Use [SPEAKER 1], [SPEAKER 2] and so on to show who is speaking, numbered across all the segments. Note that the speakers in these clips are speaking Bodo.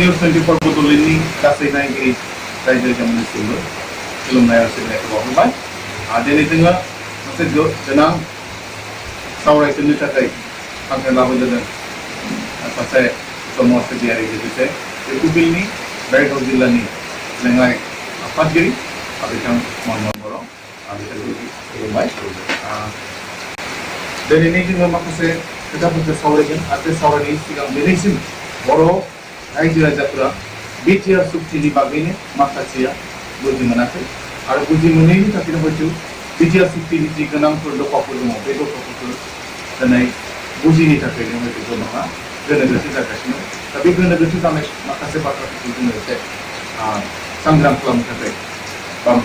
[SPEAKER 1] News 24 Botolini, Kasi Nairi, Raja Jamani Sulu, Ilumaya Sidney Bohumai, Adenitanga, Mr. Janang, Saura Sinitakai, Uncle Lavadan, Pase, Somos the Diary, the Kubini, Bed of Dilani, Lengai, Padgiri, Abitan Monmoro, Abitan Ilumai. Then anything of Makase, the top of the Sauragan, at the Saurani, Medicine, Boro, Nigeria Japura, BTR Subtili Bagini, Makasia, Buzi Manate, or Buzi Munini, talking about you, BTR Subtili Ganam for the Popular, Bego Popular, the night, Buzi Nita, with the Goma, then the Kashmir, the big one of the two Makasepaka, Sangram Plum Cafe, from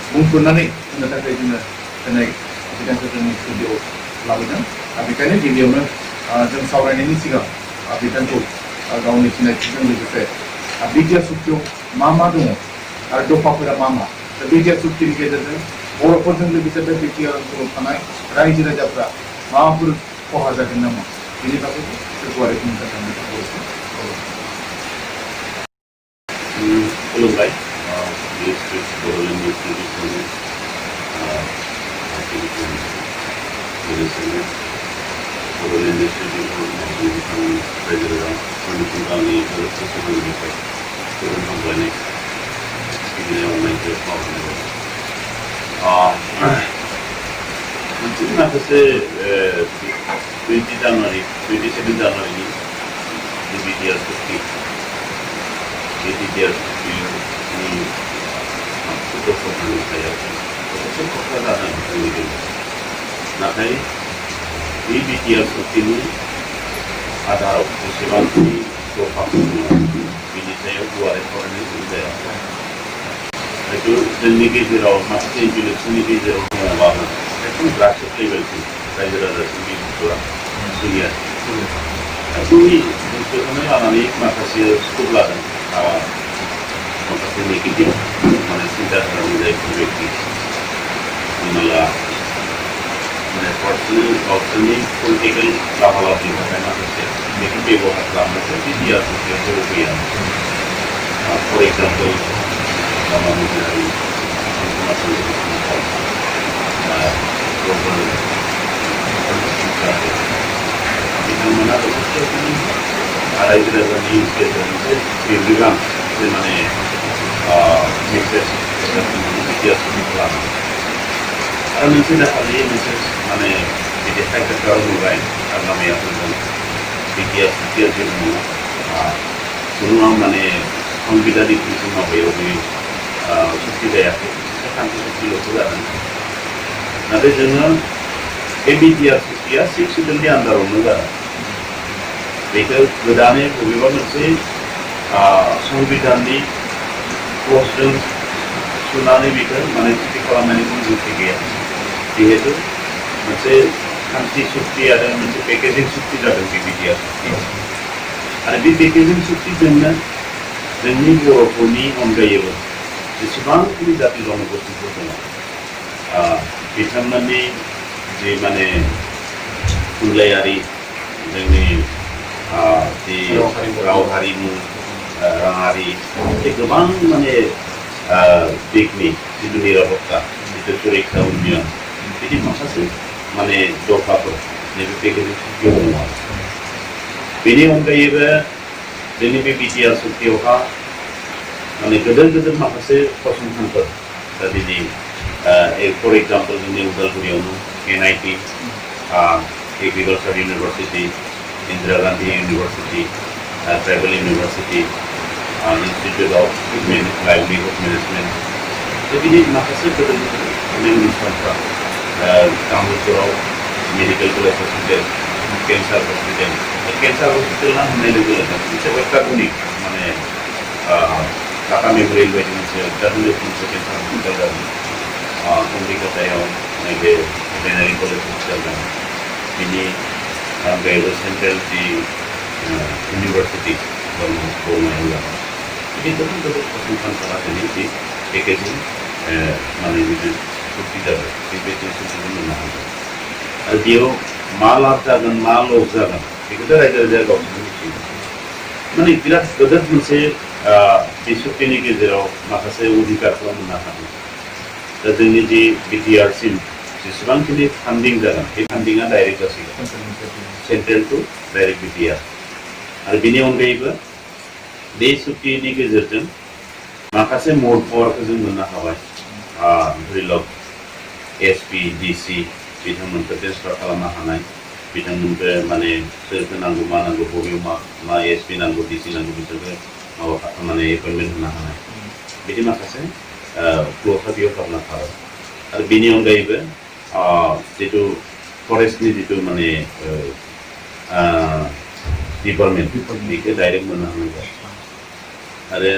[SPEAKER 1] Bunkunani, in the Cafe in the night, the studio. Lawitan, Abikane, give you a sovereign initiative, Abitan to Gauni Chicken with the fair. A BTS Sukyo, Mama do, or do popular Mama. The BTS Sukti together, or opportunity with the BTR to Panai, Rai Jira Japra, Mahampur Pohazak in Nama. Is it possible to work in the country?
[SPEAKER 2] Hello, guys. This is Borolin Distribution. Borolin Distribution, President, Kali, student organic, say 20 January, 27 January, the BTR 50, BTR 50, नाथाय बे BTR 50 नि आधाराव जेसेबांखिनि दफाफोर दङ बिनि सायाव गुवारै फरायनाय जाया हयथ' जोंनि गेजेराव माखासे इन्टेलेक्सुयेलनि गेजेराव दङब्लाबो एकदम ग्रासरुट लेभेलसिम रायजो राजासिम बे बुस्थुआ सोलिया बै बुस्थुखौनो लानानै माखासे स्क'प लादों माखासे नेगेटिभ माने सिन्था खालामनाय जायफोर बेक्ति हमना personal, gaवसोरनि political लाभालाभनि थाखाय माखासे बेखौ बेबहार खालामनायखौ BTR 50 जेबो गैया for example लामा मन्दिरारि बिथांमोना गथ'फोरनि रायजो राजानि गेजेराव मोनसे बेरग्रां जे माने मेसेज BTR 50 खालामो आरो मोनसे दाखालि मोनसे माने बिदि हाइड्रेटाव नुबाय आरो लामायाव जों BTR 50 जेबो नङा माने संबिधानिक मोनसे माबायाव बे सुक्ति जायाखै खान्थि सुक्तिल'सो जादों नाथाय जोङो बे BTR 50 6 सिडुलनि आन्दारावनो जादों बेखौ गोदानै बबेबा मोनसे संबिधाननि क्लजजों सुनानै बेखौ माने थि खालामनायनि गोनांथि गैया जिहेतु मोनसे खान्थि सुक्ति आरो मोनसे पेकेजिं सुक्ति जादों बे BTR 50 आरो बे पेकेजिं सुक्तिजोंनो जोंनि बर'फोरनि अनगायैबो जेसेबांखिनि जाति जनगोष्ठिफोर दङ बिथांमोननि जे माने थुनलाइयारि जोंनि जे राव हारिमु राङारि बे गोबां माने दिगनि जिथु निरापत्ता जिथु सुरक्षा उन्नयन बिदि माखासे माने दफाफोर नैबे पेकेजिं सुक्तियाव दङ बेनि अनगायैबो जोंनि बे BTR सुक्तियावहा माने गेदेर गेदेर माखासे फसंथानफोर दा दिनै फर एग्जाम्पल जोंनि उदालगुरियावनो NIT agriculture university Indira Gandhi university tribal university Institute of Livelihood Management दा बिदि माखासे गेदेर गेदेर अनुष्ठानफ्रा कामरुपफोराव मेडिकेल कलेज हस्पिटाल केन्सार हस्पिटाला होननाय लोगो लोगो मोनसे अत्याधुनिक माने टाटा मेम'रियेल बायदि मोनसे अत्याधुनिक मोनसे केन्सार हस्पिटाल जादों कलकातायाव नैबे भेटेनारि कलेज हस्पिटाल दं बिनि अनगायैबो सेन्ट्रेल जि इउनिभारसिटि गौमायाव जादों बिदि गोबां गोबां फसंथानफोरा दिनै बे पेकेजिं माने बिदि सुक्ति जाबाय बे पेकेजिं सुक्तिखौ मोननो हागोन आरो बेयाव मा लाब जागोन मा लस जागोन बेखौथ' रायजो राजाया गावसोरनो मिथियो माने बिराद गोदोर मोनसे बे सुक्तिनि गेजेराव माखासे अधिकारखौ मोननो हादों दा जोंनि जि बिटिआर सिम जेसेबांखिनि फान्डिं जागोन बे फान्डिंआ डाइरेक्ट जासिगोन सेन्ट्रेल टु डाइरेक्ट बिटिआर आरो बेनि अनगायैबो बे सुक्तिनि गेजेरजों माखासे मोड पावारखौ जों मोननो हाबाय धरिलक एसपि डिसि बिथांमोनखौ ट्रेन्सफार खालामनो हानाय बिथांमोनखौ माने सोरखौ नांगौ मा नांगौ बबेयाव मा एसपि नांगौ डिसि नांगौ बिसोरखौ माबा माने एपइन्टमेन्ट होनो हानाय बिदि माखासे क्ल'जआ बेयाव खालामनो हाबाय आरो बेनि अनगायैबो जितु फरेस्टनि जितु माने डिपार्टमेन्ट बेखौ डाइरेक्ट मोननो हानाय जाबाय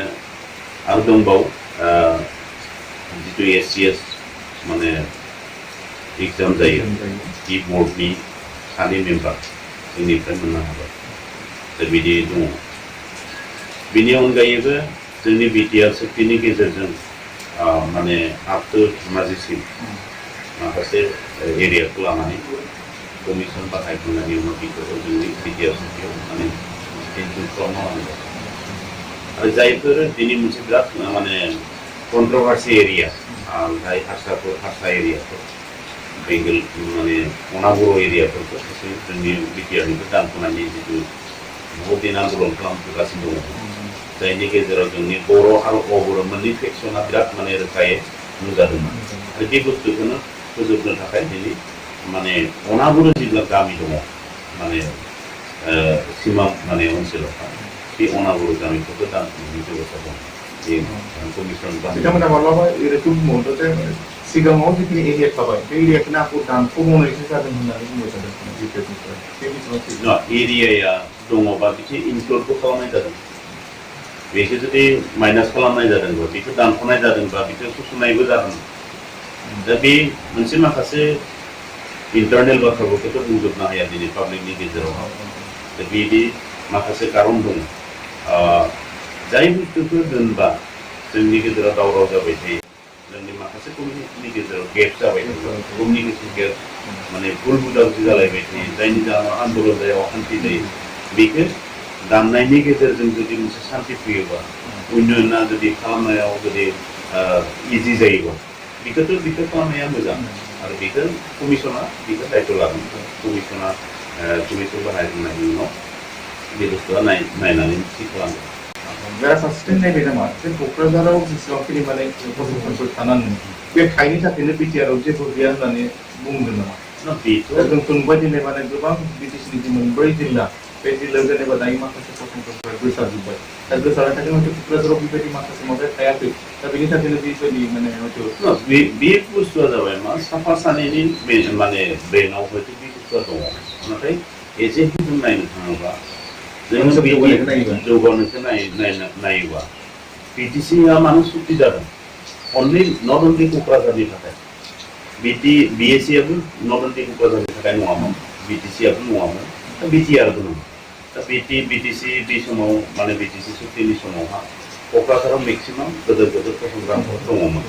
[SPEAKER 2] आरो दंबावो जितु एससिएस माने एग्जाम जायो इ बर्डनि सानै मेम्बार जोंनिफ्राय मोननो हाबाय दा बिदि दङ बिनि अनगायैबो जोंनि बिटिआर सुक्तिनि गेजेरजों माने आप टु धेमाजिसिम माखासे एरियाखौ लानानै कमिसन बाहायखांनायनि उनाव बेखौ जोंनि बिटिआर सुक्तियाव माने इनक्लुड खालामना लानाय आरो जायफोर दिनै मोनसे बिराद माने कन्ट्रभार्सि एरिया जाय हारसा एरियाफोर बेंगल माने अनाबर' एरियाफोरखौ जोंनि बिटिआरनिफ्राय दानख'नायनि जितु बहुत दिन आन्दलन खालामगासिनो दङ जायनि गेजेराव जोंनि बर' आरो अबर' मोननै फेक्सना बिराद माने रोखायै नुजादोंमोन आरो बे बुस्थुखौनो फोजोबनो थाखाय दिनै माने अनाबर' जिल्ला गामि दङ माने सीमा माने ओनसोलाव बे अनाबर' गामिफोरखौ दानख'नायनि बेबस्था दं बे कमिसन
[SPEAKER 1] बिथांमोना माब्लाबा ओरैखौ बुंबावदों जे सिगाङाव जिखिनि एरिया थाबाय बे एरियाखौनो आंखौ दानख'बावनायसो जादों होननानै बुंबाय थादों
[SPEAKER 2] एरियाया दङबा बिदि इनक्लुडबो खालामनाय जादों बेखौ जुदि माइनास खालामनाय जादोंबा बेखौ दानख'नाय जादोंबा बेखौ सुसुनायबो जादों दा बे मोनसे माखासे इन्टारनेल बाथ्राफोरखौथ' बुंजोबनो हाया दिनै पाब्लिकनि गेजेराव दा बिदि माखासे कारन दङ जाय बुस्थुखौ दोनबा जोंनि गेजेराव दावराव जाबाय थायो जोंनि माखासे कमिउनिटिनि गेजेराव गेप जाबाय थायो कमिउनिकेसन गेप माने भुल बुदाबुदि जालायबाय थायो जायनि जाहोनाव आन्दलन जायो अशान्ति जायो बेखौ दामनायनि गेजेरजों जुदि मोनसे सान्ति फैयोबा उन्नयना जुदि खालामनायाव जुदि इजि जायोबा बेखौ खालामनाया मोजां आरो बेखौ कमिसना बेखौ दायित्व लागोन कमिसन बाहायखांनायनि उनाव बे बुस्थुआ नायनानै थि खालामगोन
[SPEAKER 1] बेराफारसेथिं नायबाय नामा जे क'क्राझाराव जेसेबांखिनि माने फसंथानफोर थानानै बे थायैनि थाखायनो बिटिआरआव जेबो गैया होननानै बुंदों नामा जोंथ' नुबाय दिनै माने गोबां बिटिसिनि जि मोनब्रै जिल्ला बे जिल्लायाव जेनेबा दायो माखासे फसंथानफोरा गोसारजोब्बाय दा गोसारनाय थाखाय हयथ' क'क्राझाराव बेबायदि माखासे माबाया थायाखै दा बेनि थाखायनो बेबायदि माने हयथ'
[SPEAKER 2] बे बुस्थुआ जाबाय मा साफा सानैनि माने ब्रेनाव हयथ' बे बुस्थुआ दङ नाथाय एजेन्टखौ जों नायनो थाङोब्ला जोङो जौगानायखौ नायोबा बिटिसिआ मानो सुक्ति जादों नट अनलि क'क्राझारनि थाखाय बिएससिआबो नट अनलि क'क्राझारनि थाखाय नङामोन बिटिसिआबो नङामोन दा बिटिआरबो नङा दा बिटिसि बे समाव माने बिटिसि सुक्तिनि समावहा क'क्राझाराव मेक्सिमाम गोदोर फसंथानफोर दङमोन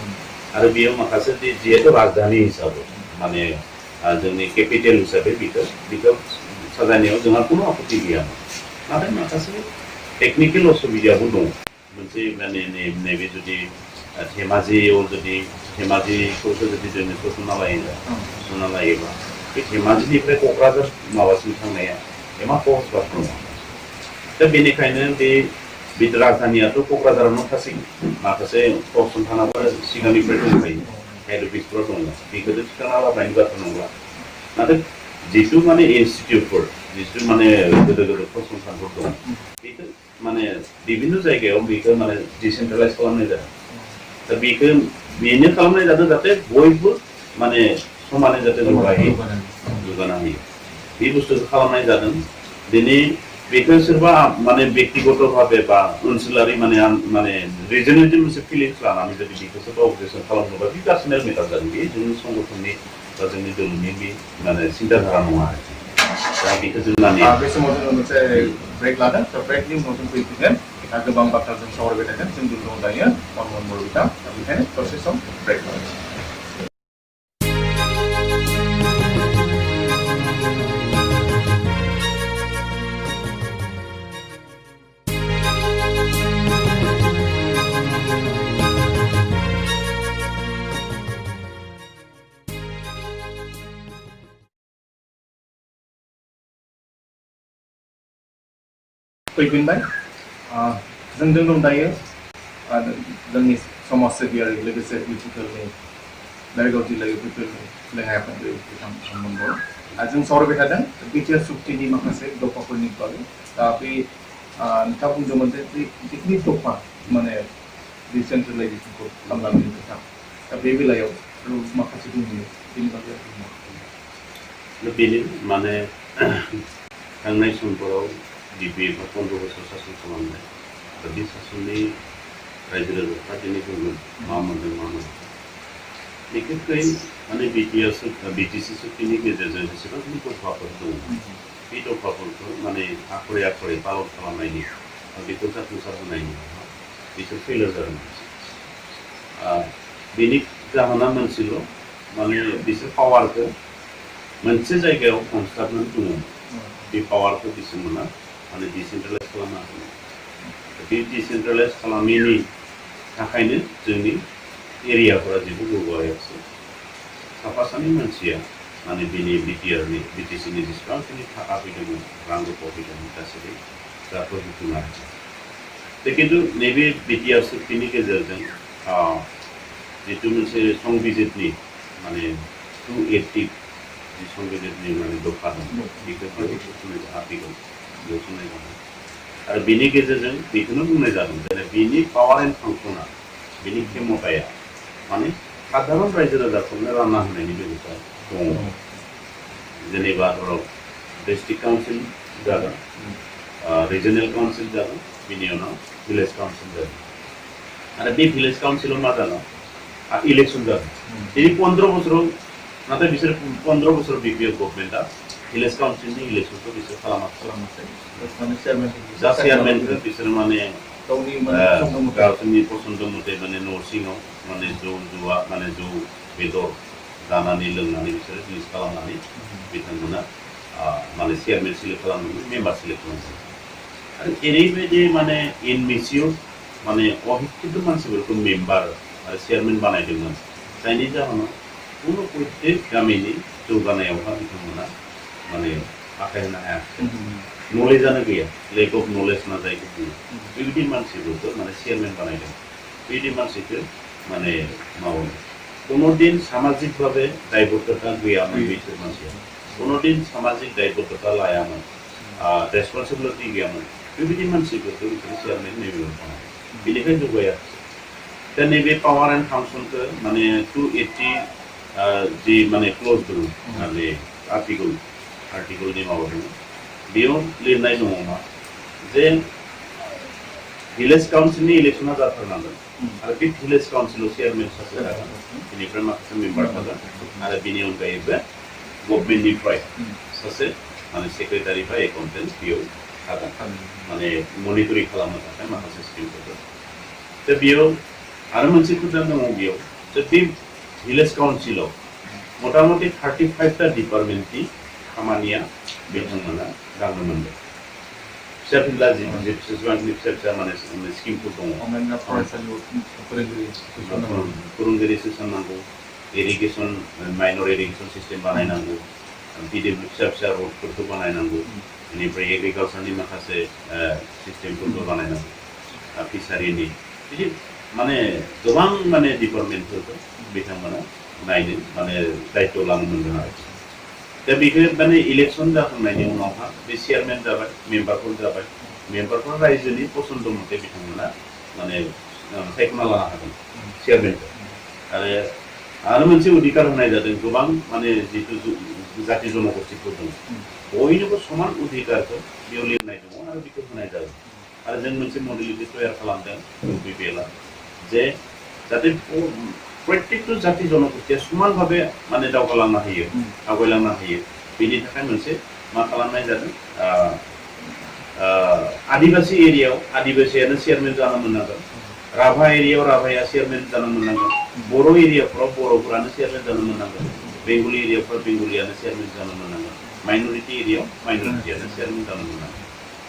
[SPEAKER 2] आरो बेयाव माखासे जिहेतु राजधानि हिसाबै माने जोंनि केपिटेल हिसाबै बेखौ साजायनायाव जोंहा खुनु आपत्ति गैयामोन नाथाय माखासे टेकनिकेल असुबिदाबो दङ मोनसे माने नैबे जुदि धेमाजियाव जुदि धेमाजिखौसो जुदि जोङो सुना लायोबा बे धेमाजिनिफ्राय क'क्राझार माबासिम थांनाया एमा सहज बाथ्रा नङा दा बेनिखायनो बे राजधानियाथ' क'क्राझारावनो थासिगोन माखासे फसंथानाबो सिगांनिफ्राय दंखायो हेड अफिसफोर दङ बेखौथ' थिखांना लानायनि बाथ्रा नंला नाथाय जिथु माने इनस्टिटिउटफोर जिथु माने गोदो फसंथानफोर दं बेखौ माने बिभिन्न जायगायाव बेखौ माने डिसेन्ट्रेलाइज खालामनाय जादों दा बेनो खालामनाय जादों जाहाथे बयबो माने समानै जाहाथे जौगानो हायो बे बुस्थुखौ खालामनाय जादों दिनै बेखौ सोरबा माने बेक्तिगत भाबे बा ओनसोलारि माने रिजनेलिटि मोनसे फिलिंस लानानै जुदि बेखौ सोरबा अबजेक्सन खालामनोबा बे पार्सनेल मेटार जागोन बे जोंनि संगठननि बा जोंनि दलनि बे माने सिन्ताधारा नङा दा बेखौ जों
[SPEAKER 1] बे समाव जोङो मोनसे ब्रेक लादों दा ब्रेकनि उनाव जों फैफिनगोन दा गोबां बाथ्रा जों सावरायबाय थागोन जों दङ दायो मनमहन बर' बिथां दा बेखायनो दसे सम ब्रेक लादों फैफिनबाय जोंजों दं दायो जोंनि समाज सिबियारि लोगोसे डिजिटेलनि बेळगाव जिल्ला इउपिपिएलनि लेङाइ आफादगिरि बिथांमोन दं जों सावरायबाय थादों बिटिआर सुक्तिनि माखासे दफाफोरनि बागै दा बे नोंथाङा बुंदोंमोन जे जिखिनि दफा माने डिसेन्ट्रेलाइजेसनखौ खालामनायनि खोथा दा बे बेलायाव माखासे दंबावो बेनि बागै
[SPEAKER 2] बेनो माने थांनाय समफोराव बिपिएफआ 15 बोसोर सासन खालामनाय दा बे सासननि रायजो राजाफ्रा दिनै बुंगोन मा मोनदों मा मोनदों बिखेखै माने बिटिसि सुक्तिनि गेजेरजों जेसेबांखिनि दफाफोर दङ बे दफाफोरखौ माने आखरे आखरे पालन खालामनायनि बेखौ जाफुंसार होनायनि बिसोर फेलार जादों बेनि जाहोना मोनसेल' माने बिसोर पावारखौ मोनसे जायगायाव हमस्लाबनानै दङ बे पावारखौ बिसोरमोना माने डिसेन्ट्रेलाइज खालामनो हागोन बे डिसेन्ट्रेलाइज खालामैनि थाखायनो जोंनि एरियाफोरा जेबो जौगायाखै साफा सानै मानसिया माने बिनि बिटिसिनि जेसेबांखिनि थाखा फैदोंमोन रां रुपा फैदोंमोन गासैबो जाफुंहोनो हायाखै दा खिन्थु नैबे बिटिआर सुक्तिनि गेजेरजों जितु मोनसे संबिजितनि माने 280 जि संबिजितनि माने दफा दं बेखौ आर्टिकल जौसुनाय जादों आरो बिनि गेजेरजों बेखौनो बुंनाय जादों जे बिनि पावार एन्ड फांसना बिनि खेमताया माने साधारन रायजो राजाफोरनो रानना होनायनि बेबस्था दङ जेनेबा डिस्ट्रिक्ट काउन्सिल जागोन रिजनेल काउन्सिल जागोन बिनि उनाव भिलेज काउन्सिल जागोन आरो बे भिलेज काउन्सिलाव मा जागोन इलेक्सन जागोन दिनै 15 बोसोराव नाथाय बिसोर 15 बोसोर बिपिएफ गभर्नमेन्टआ भिलेज काउन्सिलनि इलेक्सनखौ बिसोर खालामाखै जा चेयारमेनखौ बिसोर माने गावसोरनि पसन्द मथे माने न' सिङाव माने जौ जुवा माने जौ बेदर जानानै लोंनानै बिसोरो रिलिज खालामनानै बिथांमोना माने चेयारमेन सिलेक्ट खालामनानै मेम्बार सिलेक्ट खालामदों आरो ओरैबायदि माने इनमिसियर माने अशिक्षित मानसिफोरखौ मेम्बार आरो चेयारमेन बानायदोंमोन जायनि जाहोनाव कुनु प्रत्येक गामिनि जौगानायावहा बिथांमोना माने आखाय होनो हायाखै नलेजानो गैया लेक अफ नलेज ना जायखौ बुङो बेबायदि मानसिफोरखौ माने चेयारमेन बानायदों बेबायदि मानसिखौ माने मावो कुनुदिन सामाजिक भावे दायबद्धता गैयामोन बिसोर मानसिया कुनुदिन सामाजिक दायबद्धता लायामोन रेसपन्सिबिलिटि गैयामोन बेबायदि मानसिफोरखौ बिसोर चेयारमेन नैबे बानायो बेनिखायनो जौगाया दा नैबे पावार एन्ड फांसनखौ माने 280 जि माने क्लज दङ माने आर्टिकलनि माबा दङ बेयाव लिरनाय दङ मा जे भिलेज काउन्सिलनि इलेक्सना जाथारनांगोन आरो बे भिलेज काउन्सिलाव चेयारमेन सासे थागोन बेनिफ्राय माखासे मेम्बार थागोन आरो बेनि अनगायैबो गभर्नमेन्टनिफ्राय सासे माने सेक्रेटारि बा एकाउन्टेन्ट बेयाव थागोन माने मनिटरिं खालामनो थाखाय माखासे स्किमफोर दा बेयाव आरो मोनसे खोथा दङ बेयाव जे बे भिलेज काउन्सिलाव मटामटि 35टा डिपार्टमेन्टनि खामानिया बिथांमोना दांनो मोनदों फिसा फिनला जेसेबांनि फिसा फिसा माने स्किमफोर दङ फोरोंगिरि सोसननांगौ इरिगेसन माइनर इरिगेसन सिस्टेम बानायनांगौ बिदिनो फिसा फिसा रडफोरखौ बानायनांगौ बेनिफ्राय एग्रिकालचारनि माखासे सिस्टेमफोरखौ बानायनांगौ फिसारिनि बिदि माने गोबां माने डिपार्टमेन्टफोरखौ बिथांमोना नायनो माने दायित्व लानो मोनदों आरो दा बेखौ माने इलेक्सन जाखांनायनि उनावहा बे चेयारमेन जाबाय मेम्बारफोर जाबाय मेम्बारफोरा रायजोनि पसन्द मथे बिथांमोना माने सायख'ना लानो हागोन चेयारमेनखौ आरो मोनसे अधिकार होनाय जादों गोबां माने जिथु जाति जनगोष्ठीफोर दं बयनोबो समान अधिकारखौ बेयाव लिरनाय दङ आरो बेखौ होनाय जादों आरो जों मोनसे मडेलिटि तैयार खालामदों इउपिपिएलआ जे जाहाथे प्रत्येकटा जाति जनगोष्ठीया समान भावे माने दावगालांनो हायो आवगायलांनो हायो बेनि थाखाय मोनसे मा खालामनाय जादों आदिबासी एरियायाव आदिबासीयानो चेयारमेन जानो मोननांगोन राभा एरियायाव राभाया चेयारमेन जानो मोननांगोन बर' एरियाफ्राव बर'फोरानो चेयारमेन जानो मोननांगोन बेंगलि एरियाफ्राव बेंगलियानो चेयारमेन जानो मोननांगोन माइनरिटि एरियायाव माइनरिटियानो चेयारमेन जानो मोननांगोन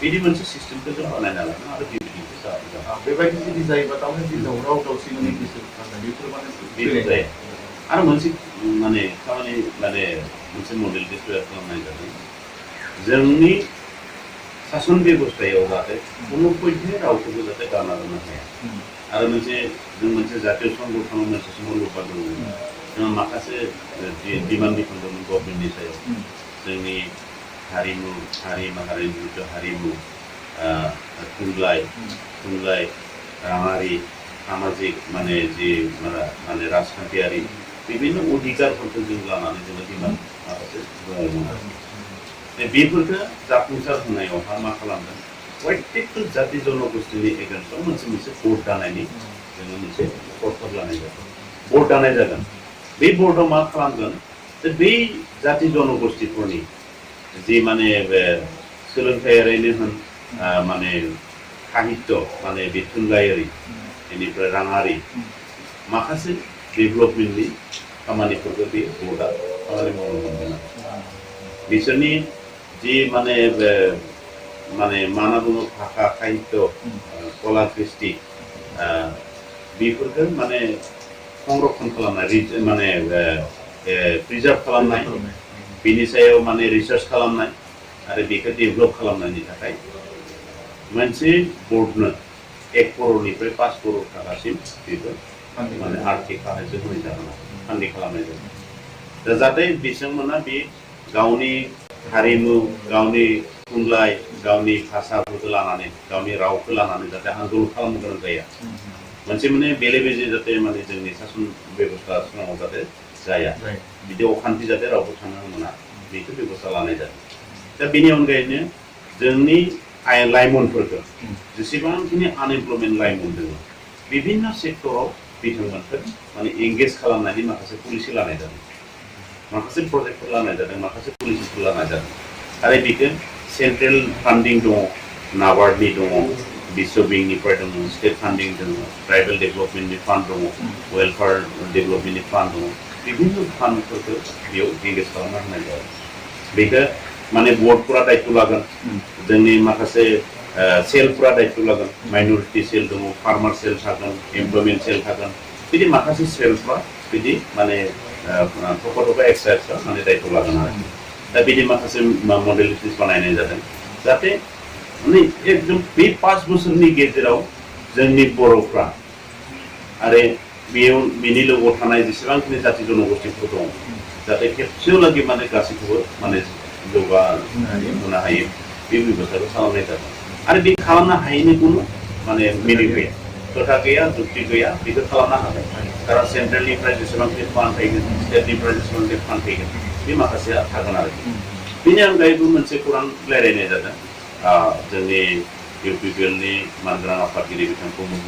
[SPEAKER 2] बिदि मोनसे सिस्टेमखौ जों बानायना लादों आरो बेबायदिखौ
[SPEAKER 1] बेबायदि जुदि जायोबा तारमाने जि दावराव दावसिनि गोसो बेफोर माने
[SPEAKER 2] जाया आरो मोनसे माने खामानि माने मोनसे मडेल तैयार खालामनाय जादों जोंनि सासन बेबस्थायाव जाहाथे कोनो पयथि रावखौबो जाहाथे गारना दोननो हाया आरो मोनसे जातीय संगठनाव मोनसे समाव लोब्बा दङ जोंहा माखासे डिमान्ड दिखांदोंमोन गभर्नमेन्टनि सायाव जोंनि हारिमु हारि माहारिनि जिथु हारिमु थुनलाइ राङारि सामाजिक माने राजखान्थियारि बिभिन्न अधिकारफोरखौ जों लानानै जोङो डिमान्ड माखासे दङमोन आरो बेफोरखो जाफुंसार होनायावहा मा खालामदों प्रत्येक जाति जनगोष्ठीनि एगेन्स्टआव मोनसे बर्ड दानायनि जोङो मोनसे प्रस्ताब लानाय जागोन बर्ड दानाय जागोन बे बर्डआव मा खालामगोन बै जाति जनगोष्ठीफोरनि जि माने सोलोंथायारिनो होन माने साहित्य माने बे थुनलाइयारि बेनिफ्राय राङारि माखासे डेभेलपमेन्टनि खामानिफोरखौ बे बर्डआ खामानि मावनो मोनगोन बिसोरनि जि माने मा होनना बुङो भाषा साहित्य कला कृष्टि बेफोरखौ माने संरक्षण खालामनाय माने प्रिजार्भ खालामनाय बिनि सायाव माने रिसार्च खालामनाय आरो बेखौ डेभेलप खालामनायनि थाखाय मोनसे बर्डनो 1 करोड़निफ्राय 5 करोड़ थाखासिम बेफोर माने आर्थिक साहाय्य होनाय जागोन फान्डिं खालामनाय जागोन दा जाहाथे बिथांमोना बे गावनि हारिमु गावनि थुनलाइ गावनि भाषाफोरखौ लानानै गावनि रावखौ लानानै जाहाथे आन्दलन खालामनो गोनां जाया मोनसे माने बेले बेजे जाहाथे माने जोंनि सासन बेबस्था समाव जाहाथे जाया बिदि अखान्थि जाहाथे रावबो थांनो मोना बेखौ बेबस्था लानाय जादों दा बेनि अनगायैनो जोंनि लाइमोनफोरखौ जेसेबांखिनि आनएमप्लयमेन्ट लाइमोन दङ विभिन्न सेक्टराव बिथांमोनखौ माने एंगेज खालामनायनि माखासे पलिसि लानाय जादों माखासे प्रजेक्टफोर लानाय जादों माखासे पलिसिफोर लानाय जादों आरो बेखौ सेन्ट्रेल फान्डिं दङ नाबार्डनि दङ विश्व बेंकनिफ्राय दङ स्टेट फान्डिं दङ ट्राइबेल डेभेलपमेन्टनि फान्ड दङ वेलफेयार डेभेलपमेन्टनि फान्ड दङ विभिन्न फान्डफोरखौ बेयाव एंगेज खालामना होनाय जादों बेखौ माने बर्डफोरा दायित्व लागोन जोंनि माखासे सेलफोरा दायित्व लागोन माइनरिटि सेल दङ फार्मार सेल थागोन एमप्लयमेन्ट सेल थागोन बिदि माखासे सेलफ्रा बिदि माने थखा एक्सट्रा माने दायित्व लागोन आरो दा बिदि माखासे मडेलिटिस बानायनाय जादों जाहाथे माने एकदम बे 5 बोसोरनि गेजेराव जोंनि बर'फ्रा आरो बेयाव बिनि लोगोआव थानाय जेसेबांखिनि जाति जनगोष्ठीफोर दं जाहाथे खेबसेयाव लागि माने गासैखौबो माने जौगाहोनो हायो बे बेबस्थाखौ खालामनाय जादों आरो बे खालामनो हायैनि कुनु माने मिनिं गैया खोथा गैया जुक्ति गैया बेखौ खालामनो हागोन कारण सेन्ट्रेलनिफ्राय जेसेबांखि फान्ड फैगोन स्टेटनिफ्राय जेसेबांखि फान्ड फैगोन बे माखासेया थागोन आरो बेनि अनगायैबो मोनसे खौरां रायलायनाय जादों जोंनि इउपिपिएलनि मानगोनां आफादगिरि बिथां प्रमद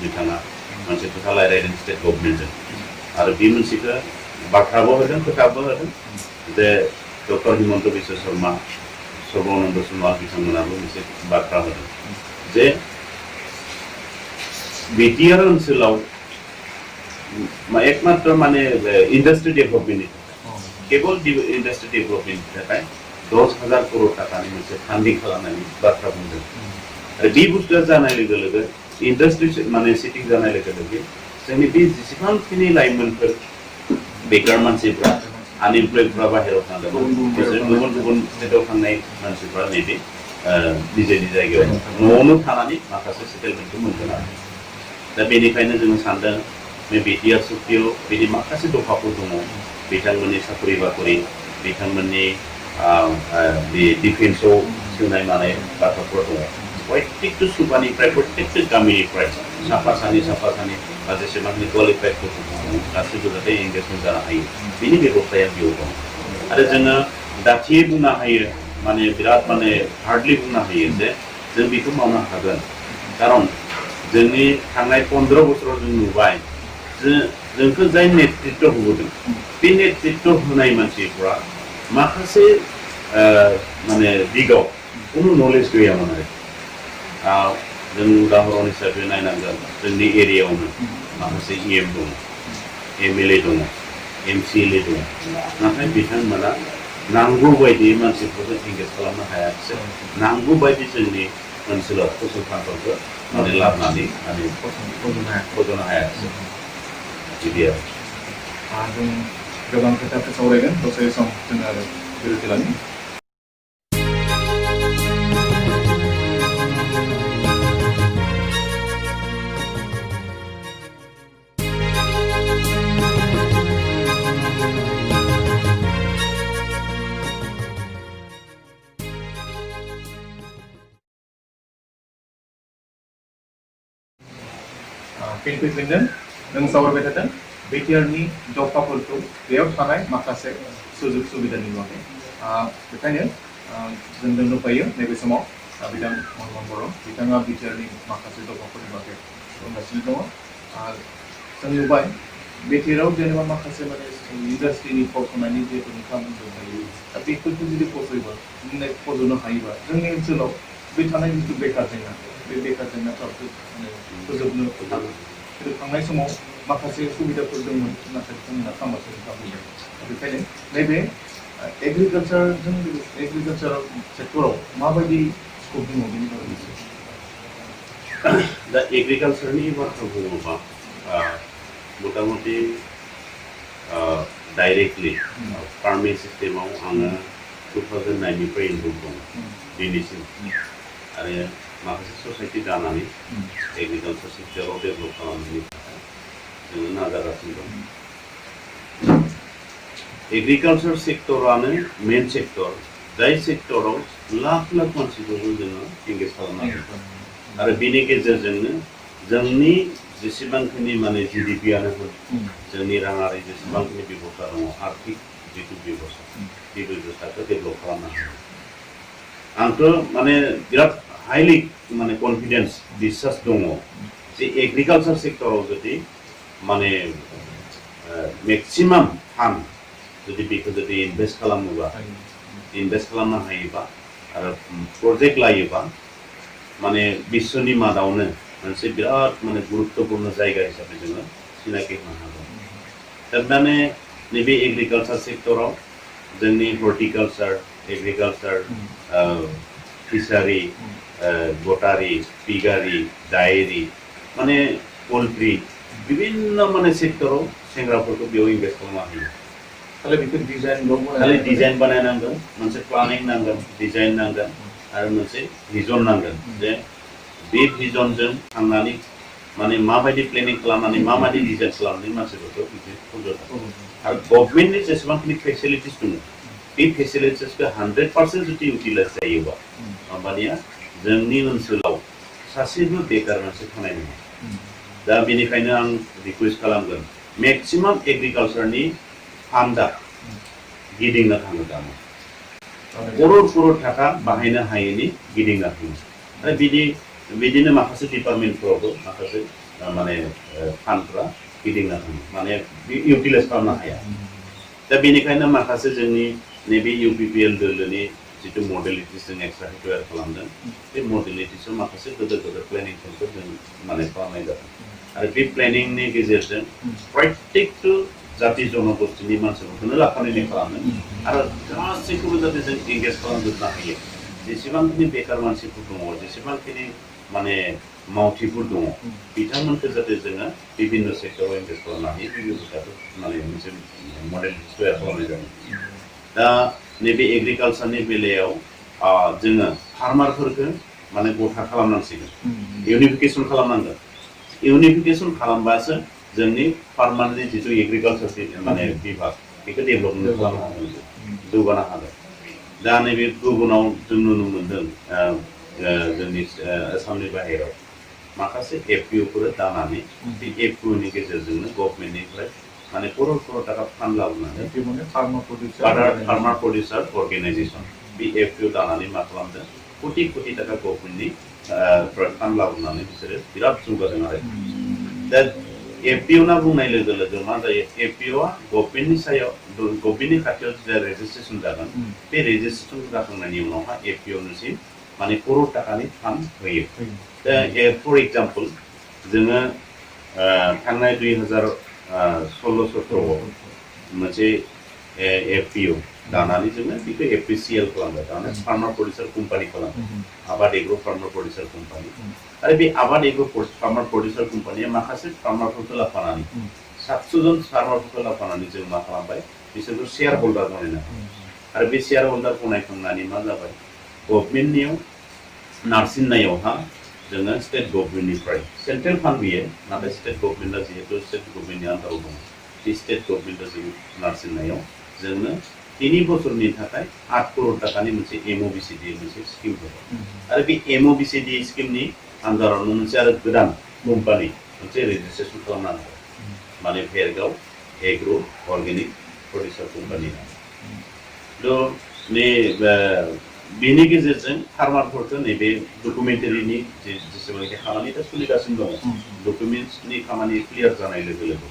[SPEAKER 2] बिथाङा मोनसे खोथा रायलायदों स्टेट गभर्नमेन्टजों आरो बे मोनसेखौ बाथ्राबो होदों खोथाबो होदों जे डक्टर हिमन्त बिश्व शर्मा सर्बानन्द सोनोवाल बिथांमोनाबो मोनसे बाथ्रा होदों जे बिटिआर ओनसोलाव एकमात्र माने इंडस्ट्री डेभेलपमेन्टनि केवल इंडस्ट्री डेभेलपमेन्टनि थाखाय 10,000 करोड़ टाकानि मोनसे फान्डिं खालामनायनि बाथ्रा बुंदों आरो बे बुस्थुआ जानाय लोगो लोगो इंडस्ट्री माने सिटिं जानाय लोगो लोगो जोंनि बे जेसेबांखिनि लाइमोनफोर बेकार मानसिफ्रा आनएमप्लयडफ्रा बाहेरायाव थांदों बिसोर गुबुन गुबुन स्टेटआव थांनाय मानसिफ्रा नैबे निजेनि जायगायाव न'आवनो थानानै माखासे सेटेलमेन्टखौ मोनगोन आरो दा बेनिखायनो जोङो सानदों बे बिटिआर सुक्तियाव बिदि माखासे दफाफोर दङ बिथांमोननि साखरि बाखरि बिथांमोननि बे डिफेन्सआव सोनाय मानाय बाथ्राफोर दङ प्रत्येकटा सुबानिफ्राय प्रत्येकटा गामिनिफ्राय साफा सानै बा जेसेबांखिनि क्वालिफाइड गथ'फोर दङ गासैबो जाहाथे एंगेजमेन्ट जानो हायो बिनि बेबस्थाया बेयाव दं आरो जोङो दाथियै बुंनो हायो माने बिराद माने हार्डलि बुंनो हायो जे जों बेखौ मावनो हागोन खारन जोंनि थांनाय 15 बोसोराव जों नुबाय जोंखौ जाय नेतृत्व होबोदों बे नेतृत्व होनाय मानसिफ्रा माखासे माने दिगाव कुनु नलेज गैयामोन आरो जों उदाहरन हिसाबै नायनांगोन जोंनि एरियायावनो माखासे इएम दङ एमएलए दङ एमसिएलए दङ नाथाय बिथांमोना नांगौ बायदि मानसिफोरखौ एंगेज खालामनो हायाखिसै नांगौ बायदि जोंनि ओनसोलाव फसंथानफोरखौ माने लाबोनानै माने फज'नो हायाखिसै बिदि आरो
[SPEAKER 1] जों गोबां खोथाफोर सावरायगोन दसे सम जोङो आरो बिरति लानि फिन फैफिनदों जों सावरायबाय थादों बिटिआरनि दफाफोरखौ बेयाव थानाय माखासे सुजुग सुबिदानि बागै बेखायनो जों दोनथ'फायो नैबे समाव बिथां मनमहन बर' बिथाङा बिटिआरनि माखासे दफाफोरनि बागै बुंगासिनो दङ जों नुबाय बिटिआराव जेनेबा माखासे माने इन्डास्ट्रिनि फसंनायनि जिहेतु नोंथाङा बुंदों हायो दा बेफोरखौ जुदि फज'नो हायोबा जोंनि ओनसोलाव बे थानाय जिथु बेकार जेंना बे बेकार जेंनाफ्राबो माने फोजोबनो हागोन खिन्थु थांनाय समाव माखासे सुबिदाफोर दंमोन नाथाय बिथांमोना खामाखौ बुंबाय बेखायनो नैबे एग्रिकालचार सेक्टराव माबायदि स्कप दङ बेनि बागै
[SPEAKER 2] दा एग्रिकालचारनि बाथ्रा बुङोबा मतामति डाइरेक्टलि फार्मिं सिस्टेमाव आङो 2009 निफ्राय इनभल्भ दं दिनैसिम आरो माखासे ससाइटि दानानै एग्रिकालचार सेक्टराव डेभेलप खालामनायनि थाखाय जोङो नाजागासिनो दं एग्रिकालचार सेक्टरानो मेन सेक्टर जाय सेक्टराव लाख लाख मानसिफोरखौ जोङो एंगेज खालामनांगौ आरो बेनि गेजेरजोंनो जोंनि जेसेबांखिनि माने जिडिपिआनो होन जोंनि राङारि जेसेबांखिनि बेबस्था दङ आर्थिक जिथु बेबस्था बे बेबस्थाखौ डेभेलप खालामनो हायो आंथ' माने बिराद हाइलि माने कनफिडेन्स बिश्वास दङ जे एग्रिकालचार सेक्टराव जुदि माने मेक्सिमाम फान्ड जुदि बेखौ जुदि इनभेस्ट खालामनो हायोबा आरो प्रजेक्ट लायोबा माने विश्वनि मादावनो मोनसे बिराद माने गुरुत्वपूर्ण जायगा हिसाबै जोङो सिनायथि होनो हागोन थारमाने नैबे एग्रिकालचार सेक्टराव जोंनि हर्टिकालचार एग्रिकालचार फिसारि गटारि पिगारि डायरी माने पोल्ट्री विभिन्न माने सेक्टराव सेंग्राफोरखौ बेयाव इनभेस्ट खालामनो हायो खालि डिजाइन बानायनांगोन मोनसे प्लानिं नांगोन डिजाइन नांगोन आरो मोनसे भिजन नांगोन जे बे भिजनजों थांनानै माने माबायदि प्लेनिं खालामनानै माबायदि डिजाइन खालामनानै मानसिफोरखौ फज'नो आरो गभर्नमेन्टनि जेसेबांखिनि फेसिलिटिस दङ बे फेसिलिटिसखौ 100% जुदि इउटिलाइज जायोबा होमबानिया जोंनि ओनसोलाव सासेबो बेकार मानसि थानाय नङा दा बेनिखायनो आं रिक्वेस्ट खालामगोन मेक्सिमाम एग्रिकालचारनि फान्डा गिदिंना थाङो दा करोड़ थाखा बाहायनो हायैनि गिदिंना थाङो आरो बिदिनो माखासे डिपार्टमेन्टफोरावबो माखासे माने फान्डफ्रा गिदिंना थाङो माने इउटिलाइज खालामनो हाया दा बेनिखायनो माखासे जोंनि नैबे इउपिपिएल दोलोनि जितु मडेलिटिस जों एक्सट्रा तैयार खालामदों बे मडेलिटिसआव माखासे गोदोर प्लेनिंफोरखौ जों माने खालामनाय जादों आरो बे प्लेनिंनि गेजेरजों प्रत्येकटु जाति जनगोष्ठीनि मानसिफोरखौनो लाफानानै खालामो आरो गासैखौबो जाहाथे जों एंगेज खालामजोबनो हायो जेसेबांखिनि बेकार मानसिफोर दङ जेसेबांखिनि माने मावथिफोर दङ बिथांमोनखौ जाहाथे जोङो विभिन्न सेक्टराव एंगेज खालामनो हायो बे बेबस्थाखौ माने मोनसे मडेल तैयार खालामनाय जादों दा नैबे एग्रिकालचारनि बेलायाव जोङो फार्मारफोरखौ माने गथा खालामनांसिगोन इउनिफिकेसन खालामनांगोन इउनिफिकेसन खालामबासो जोंनि फार्मारनि जितु एग्रिकालचार माने बिभाग बेखौ डेभेलपमेन्ट खालामनो हागोन जौगानो हागोन दा नैबे गुबुनाव जों नुनो मोन्दों जोंनि आसामनि बाहेराव माखासे एफपिअफोर दानानै बे एफपिअनि गेजेरजोंनो गभर्नमेन्टनिफ्राय माने करोड़ थाखा फान्ड लाबोनानै फार्मार प्रडिउसार अर्गेनाइजेसन बे एफपिअ दानानै मा खालामदों कोटि थाखा गभर्नमेन्टनि फान्ड लाबोनानै बिसोरो बिराद जौगादों आरो दा एफपिअ ना बुंनाय लोगो मा जायो एफपिअआ गभर्नमेन्टनि सायाव गभर्नमेन्टनि खाथियाव जे रेजिस्ट्रेसन जागोन बे रेजिस्ट्रेसन जाखांनायनि उनावहा एफपिअनिसिम माने करोड़ थाखानि फान्ड होयो दा फर एग्जाम्पल जोङो थांनाय 2016-17 मोनसे एफपिअ दानानै जोङो बेखौ एफपिसिएल खालामबाय थारमाने फार्मार प्रडिउसार कम्पानि खालामबाय आबाद एग्र' फार्मार प्रडिउसार कम्पानि आरो बे आबाद एग्र' फार्मार प्रडिउसार कम्पानिया माखासे फार्मारफोरखौ लाफानानै 700 जन फार्मारफोरखौ लाफानानै जों मा खालामबाय बिसोरखौ शेयार हल्डार बनायनो आरो बे शेयार हल्डार बनायखांनानै मा जाबाय गभर्नमेन्टनियाव नारसिननायावहा जोङो स्टेट गभर्नमेन्टनिफ्राय सेन्ट्रेल फान्ड होयो नाथाय स्टेट गभर्नमेन्टआ जिहेतु स्टेट गभर्नमेन्टनि आन्दाराव दङ बे स्टेट गभर्नमेन्टआ जों नारसिननायाव जोंनो 3 बोसोरनि थाखाय 8 करोड़ थाखानि मोनसे एमओबिसिडि मोनसे स्किम होबाय आरो बे एमओबिसिडि स्किमनि आन्दारावनो मोनसे आरो गोदान कम्पानि मोनसे रेजिस्ट्रेसन खालामनांगौ माने Bhergaon agar' organic producer company थ' बेनि गेजेरजों फार्मारफोरखौ नैबे डकुमेन्टारिनि जेसेबांखि खामानि दा सोलिगासिनो दङ डकुमेन्टसनि खामानि क्लियार जानाय लोगो लोगो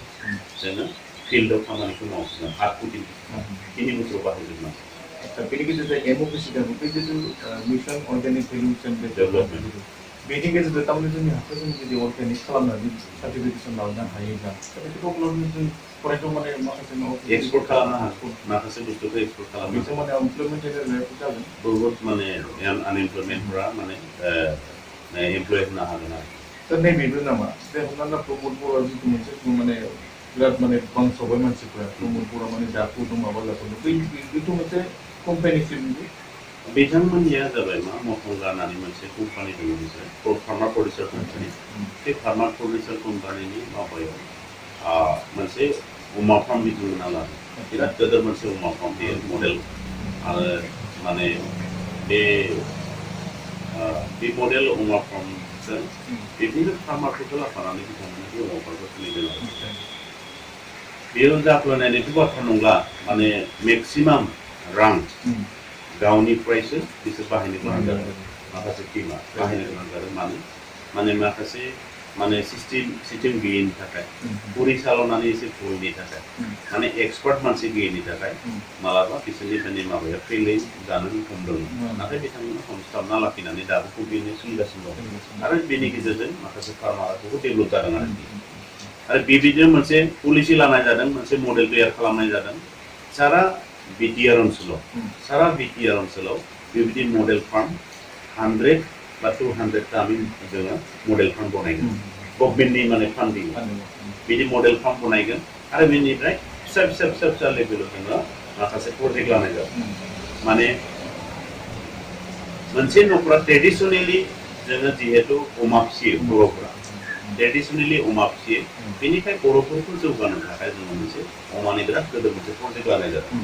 [SPEAKER 2] जोङो फिल्डआव खामानिखौ मावसिगोन हाखौ दिन्थिनो 3 बोसोराव बाहायजोबनांगौ
[SPEAKER 1] बेनि गेजेरजों एडभकेसि दङ बे जिथु मिशन अर्गेनिक भेलु चेन डेभेलपमेन्ट बेनि गेजेरजों थारमाने जोंनि हाखौ जों जुदि अर्गेनिक खालामनानै सार्टिफिकेसन लाबोनो हायोब्ला बेखौ अब्लानो जों फरायथ' माने माखासे
[SPEAKER 2] एक्सपर्ट खालामनो हागौ माखासे बुस्थुखौ एक्सपर्ट खालामनो
[SPEAKER 1] बेजों माने एमप्लयमेन्ट एरियायाव जागोन
[SPEAKER 2] बहुत माने आनएमप्लयमेन्टफोरा माने एमप्लय होनो हागोन आरो
[SPEAKER 1] दा नैबेबो नामा बे हमना ला प्रमद बर'आ जिथु मोनसे माने बिराद माने बांसावबाय मानसिफोरा प्रमद बर'आ माने दाखौ दं माबा जाथ'दों बेथ' मोनसे कम्पानिसिमबो
[SPEAKER 2] बिथांमोननिया जाबाय मा मफंगा होननानै मोनसे कम्पानि दङ बिसोर फार्मार प्रडिउसार कम्पानि बे फार्मार प्रडिउसार कम्पानिनि माबायाव मोनसे अमा फार्म बिथांमोना लादों बिराद गेदेर मोनसे अमा फार्म बे मडेल आरो माने बे मडेल अमा फार्मजों बिदिनो फार्मारफोरखौ लाफानानै बिथांमोना बे अमाफोरखौ सोलिदों आरो बेयाव जाफ्लायनायनिथ' बाथ्रा नंला माने मेक्सिमाम रां गावनिफ्रायसो बिसोर बाहायनो गोनां जादों माखासे टिमा बाहायनो गोनां जादों माने माखासे माने सिस्टेम गैयैनि थाखाय परिचालनानि एसे भुलनि थाखाय माने एक्सपार्ट मानसि गैयैनि थाखाय मालाबा बिसोरनि माने माबाया फेलें जानो हमदों नाथाय बिथांमोना हमस्लाबना लाखिनानै दाबो कम्पिउटार सोलिगासिनो दं आरो बेनि गेजेरजों माखासे फार्मारा बहुद डेभेलप जादों आरो बेबायदिनो मोनसे पलिसि लानाय जादों मोनसे मडेल तैयार खालामनाय जादों सारा बिटिआर ओनसोलाव बेबायदि मडेल फार्म 100 बा 200 गामि जोङो मडेल फार्म बनायगोन गभर्नमेन्टनि माने फान्डिं बिदि मडेल फार्म बनायगोन आरो बेनिफ्राय फिसा लेभेलाव जोङो माखासे प्रजेक्ट लानाय जागोन माने मोनसे न'खरा ट्रेडिसनेलि जोङो जिहेतु अमा फिसियो बर'फोरा ट्रेडिसनेलि अमा फिसियो बेनिखाय बर'फोरखौ जौगानो थाखाय जोङो मोनसे अमानि बिराद गोदो मोनसे प्रजेक्ट लानाय जादों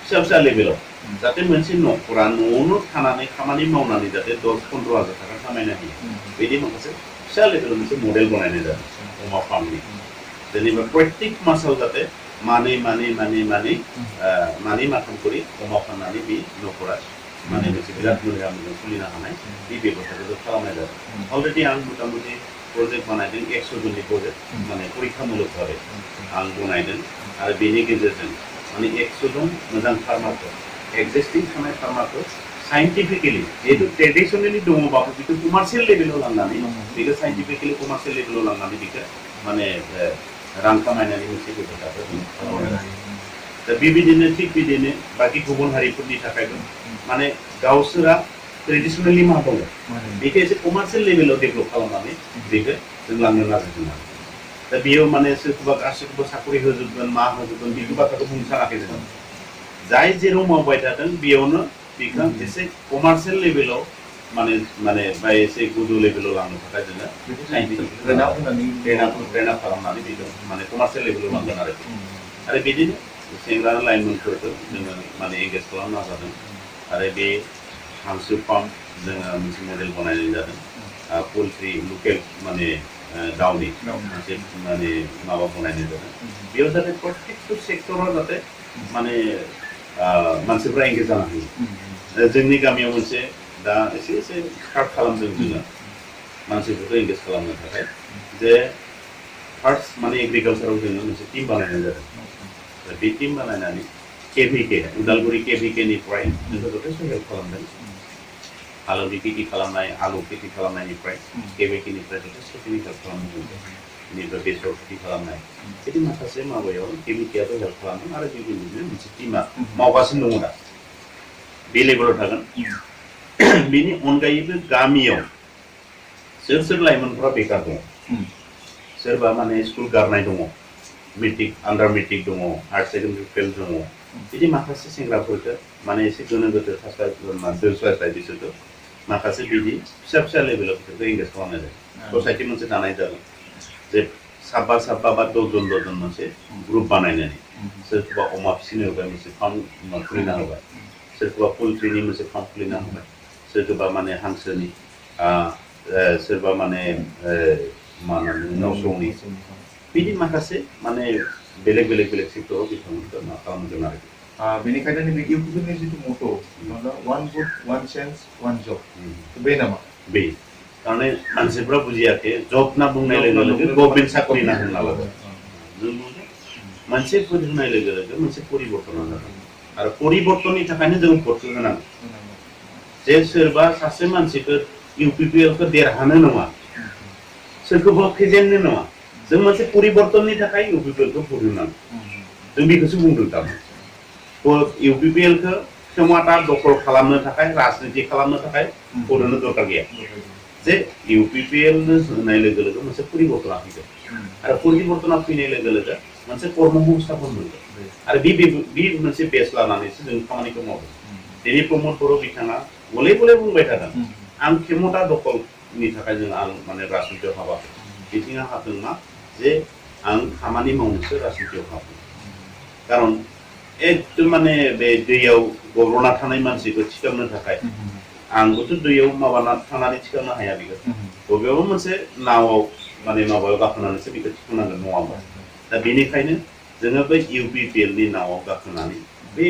[SPEAKER 2] फिसा लेभेलाव जाहाथे मोनसे न'खरा न'आवनो थानानै खामानि मावनानै जाहाथे 10-15 हाजार थाखा खामायनो हायो बिदि माखासे फिसा लेभेलाव मोनसे मडेल बनायनाय जादों अमा फार्मनि जेनेबा प्रत्येक मासाव जाहाथे मानै माथाम करि अमा फाननानै बे न'खरा माने मोनसे बिराद मोजां सोलिनो हानाय बे बेब'स्थाखौ खालामनाय जादों अलरेडि आं मथा-मथि प्रजेक्ट बानायदों 100 जननि प्रजेक्ट माने परीक्षामूलक भावे आं बनायदों आरो बेनि गेजेरजों माने 100 जन मोजां फार्मारफोर एक्जिस्टिं थानाय फार्मारफोर साइन्टिफिकेलि जिहेतु ट्रेडिसनेलि दङबाबो बेखौ कमार्शियेल लेभेलाव लांनानै बेखौ साइन्टिफिकेलि कमार्शियेल लेभेलाव लांनानै बेखौ माने रां खामायनानै मोनसे बेब'स्थाखौ दा बेबायदिनो थिग बिदिनो बाखि गुबुन हारिफोरनि थाखायबो माने गावसोरा ट्रेडिसनेलि मा दङ बेखौ एसे कमार्शियेल लेभेलाव डेभेलप खालामनानै बेखौ जों लांनो नाजादों आरो दा बेयाव माने सोरखौबा गासैखौबो साकरि होजोबगोन मा होजोबगोन बेखौ बाथ्राखौ बुंनो सानाखै जोङो जाय जेराव मावबाय थादों बेयावनो बेखौ एसे कमार्शियेल लेभेलाव माने बा एसे गोजौ लेभेलाव लांनो थाखाय जोङो ट्रेन खालामनानै बेखौ माने कमार्शियेल लेभेलाव लांगोन आरो बिदिनो सेंग्रा लाइमोनफोरखौ जोङो माने एंगेज खालामनो नाजादों आरो बे हांसो फार्म जोङो मोनसे मडेल बानायनाय जादों पल्ट्रि लकेल माने दाउनि मोनसे माने माबा बनायनाय जादों बेयाव जाहाथे प्रत्येकटा सेक्टराव जाहाथे माने मानसिफ्रा एंगेज जानो हायो जोंनि गामियाव मोनसे दा एसे स्टार्ट खालामदों जोङो मानसिफोरखौ एंगेज खालामनो थाखाय जे फार्स्ट माने एग्रिकालसाराव जोङो मोनसे टिम बानायनाय जादों बे टिम बानायनानै केभिके उदालगुरि केभिकेनिफ्राय जोंखौ जथेस्थ' हेल्प खालामदों हालदै खेथि खालामनाय आलु खेथि खालामनायनिफ्राय केभिकेनिफ्राय जथेस्थ'खिनि हेल्प खालामदों बेनिफ्राय बेसर खेथि खालामनाय बिदि माखासे माबायाव केभिकेआबो हेल्प खालामदों आरो बेबायदिनो मोनसे टिमा मावगासिनो दङ दा बे लेभेलाव थागोन बेनि अनगायैबो गामियाव सोर लाइमोनफ्रा बेकार दङ सोरबा माने स्कुल गारनाय दङ मेट्रिक आन्डार मेट्रिक दङ हायार सेकेन्डारि फेल दङ बिदि माखासे सेंग्राफोरखौ माने एसे गोनो गोथो दोस्लायस्लाय बिसोरखौ माखासे बिदि फिसा लेभेलाव बिसोरखौ एंगेज खालामनाय जायो ससाइटि मोनसे दानाय जादों जे साबा बा 10 जन मोनसे ग्रुप बानायनानै सोरखौबा अमा फिसिनो होबाय मोनसे फार्म खुलिना होबाय सोरखौबा पल्ट्रिनि मोनसे फार्म खुलिना होबाय सोरखौबा माने हांसोनि सोरबा माने माना नौसौनि बिदि माखासे माने बेलेग सेक्टराव बिथांमोनखौ मा खालामगोन आरोखि
[SPEAKER 1] बेनिखायनो नैबे इउपिपिनि जिथु मट' वान भट वान चान्स वान जब बे नामा
[SPEAKER 2] बे तारमाने मानसिफ्रा बुजियाखै जब होनना बुंनाय लोगो लोगो गभर्नमेन्ट साख्रि ना होनना लादों जों मोनसे भट होनाय लोगो लोगो मोनसे परिबर्तन जागोन आरो परिबर्तननि थाखायनो जों भटखौ होनांगौ जे सोरबा सासे मानसिखौ इउपिपिएलखौ देरहानो नङा सोरखौबा फेजेननो नङा जों मोनसे परिबर्तननि थाखाय इउपिपिएलखौ भट होनांगौ जों बेखौसो बुंदों थारमाने इउपिपिएलखौ क्षमता दखल खालामनो थाखाय राजनिति खालामनो थाखाय भट होनो दरकार गैया जे इउपिपिएल होनाय लोगो लोगो मोनसे परिबर्तना फैगोन आरो परिबर्तना फैनाय लोगो लोगो मोनसे कर्म संस्थापन मोनगोन आरो बे मोनसे बेस लानानैसो जों खामानिखौ मावदों दिनै प्रमद बर' बिथाङा गले गले बुंबाय थादों आं क्षमता दखलनि थाखाय जों आं माने राजनितियाव हाबाखै बिथिङा हाबदों मा जे आं खामानि मावनोसो राजनितियाव हाबदों खारन एकदम माने बे दैयाव गब्र'ना थानाय मानसिखौ थिखांनो थाखाय आंबोथ' दैयाव माबाना थांनानै थिखांनो हाया बेखौ बबेयावबा मोनसे नावआव माने माबायाव गाखोनानैसो बेखौ थिखांनांगोन नङा होमबा दा बेनिखायनो जोङो बै इउपिपिएलनि नावआव गाखोनानै बै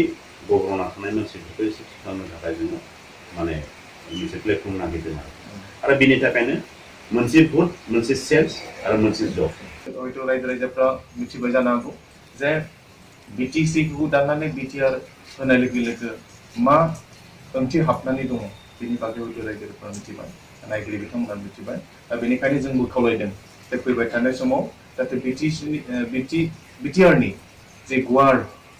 [SPEAKER 2] गब्र'ना थानाय मानसिफोरखौ एसे थिखांनो थाखाय जोङो माने मोनसे प्लेटफर्म नागिरदों आरो बेनि थाखायनो मोनसे भट मोनसे सेन्स आरो मोनसे जब
[SPEAKER 1] हयथ' रायजो राजाफ्रा मिथिबाय जानो हागौ जे बिटिसिखौ दाननानै बिटिआर होनाय लोगो लोगो मा ओंथि हाबनानै दङ बेनि बागै हयथ' रायजोफ्रा मिथिबाय नायगिरि बिथांमोना मिथिबाय दा बेनिखायनो जोंबो खावलायदों जे फैबाय थानाय समाव जाहाथे बिटिआरनि जे गुवार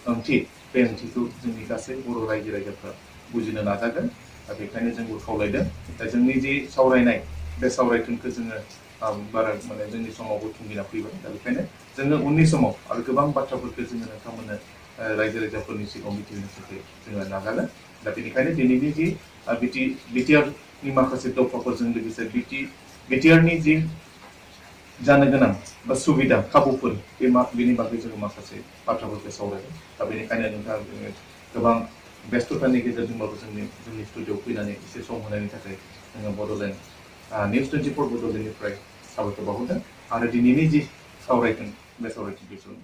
[SPEAKER 1] ओंथि बे ओंथिखौ जोंनि गासै बर' रायजो राजाफ्रा बुजिनो नाजागोन दा बेखायनो जोंबो खावलायदों दा जोंनि जे सावरायनाय बे सावरायथुनखौ जोङो बारा माने जोंनि समावबो थुंगिना फैबाय दा बेखायनो जोङो उननि समाव आरो गोबां बाथ्राफोरखौ जोङो नोंथांमोननो रायजो राजाफोरनि सिगाङाव मिथिहोनो थाखाय जोङो नाजागोन दा बेनिखायनो दिनैनि जि बिटिआरनि माखासे दफाफोरजों लोगोसे बिटिआरनि जि जानो गोनां बा सुबिदा खाबुफोर बेनि बागै जोङो माखासे बाथ्राफोरखौ सावरायगोन दा बेनिखायनो नोंथाङा जोङो गोबां बेस्थ'तानि गेजेरजोंबाबो जोंनि स्टुडिअ'आव फैनानै एसे सम होनायनि थाखाय जोङो बड'लेण्ड निउस 24 बड'लेण्डनिफ्राय साबायखर बावहरदों आरो दिनैनि जि सावरायगोन बे सावरायथिखौ